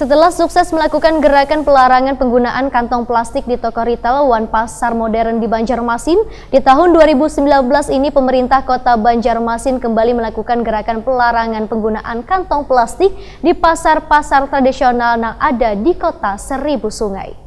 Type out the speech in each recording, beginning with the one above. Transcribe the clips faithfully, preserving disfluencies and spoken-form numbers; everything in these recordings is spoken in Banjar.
Setelah sukses melakukan gerakan pelarangan penggunaan kantong plastik di toko retail wan pasar modern di Banjarmasin, di tahun dua ribu sembilan belas ini pemerintah kota Banjarmasin kembali melakukan gerakan pelarangan penggunaan kantong plastik di pasar-pasar tradisional yang ada di kota Seribu Sungai.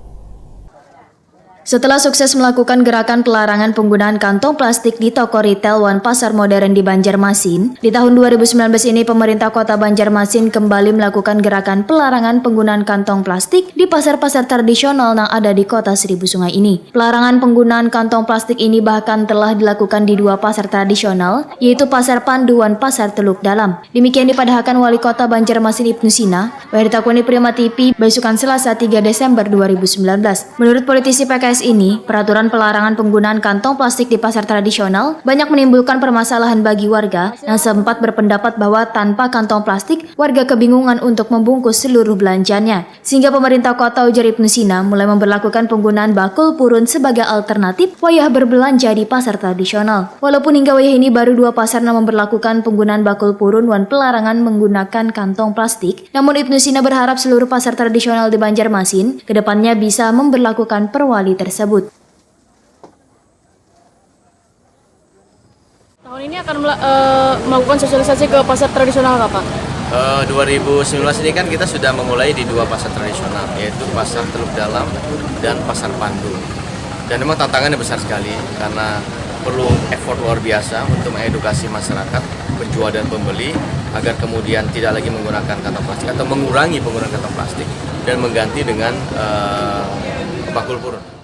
Setelah sukses melakukan gerakan pelarangan penggunaan kantong plastik di toko retail wan pasar modern di Banjarmasin, di tahun dua ribu sembilan belas ini pemerintah kota Banjarmasin kembali melakukan gerakan pelarangan penggunaan kantong plastik di pasar-pasar tradisional yang ada di kota Seribu Sungai ini. Pelarangan penggunaan kantong plastik ini bahkan telah dilakukan di dua pasar tradisional, yaitu Pasar Pandu wan Pasar Teluk Dalam. Demikian dipadahakan Wali Kota Banjarmasin Ibnu Sina, wayah ditakuni Prima T V, baisukan Selasa tiga Desember dua ribu sembilan belas. Menurut politisi P K S ini, peraturan pelarangan penggunaan kantong plastik di pasar tradisional banyak menimbulkan permasalahan bagi warga yang sempat berpendapat bahwa tanpa kantong plastik, warga kebingungan untuk membungkus seluruh belanjanya. Sehingga pemerintah kota, ujar Ibnu Sina, mulai memberlakukan penggunaan bakul purun sebagai alternatif wayah berbelanja di pasar tradisional. Walaupun hingga wayah ini baru dua pasar yang memberlakukan penggunaan bakul purun wan pelarangan menggunakan kantong plastik, namun Ibnu Sina berharap seluruh pasar tradisional di Banjarmasin kedepannya bisa memberlakukan perwali tersebut. Tahun ini akan mela- eh, melakukan sosialisasi ke pasar tradisional, Kakak? Eh, dua ribu sembilan belas ini kan kita sudah memulai di dua pasar tradisional, yaitu Pasar Teluk Dalam dan Pasar Pandu. Dan memang tantangannya besar sekali karena perlu effort luar biasa untuk mengedukasi masyarakat, penjual dan pembeli, agar kemudian tidak lagi menggunakan kantong plastik atau mengurangi penggunaan kantong plastik dan mengganti dengan eh, bakul purun.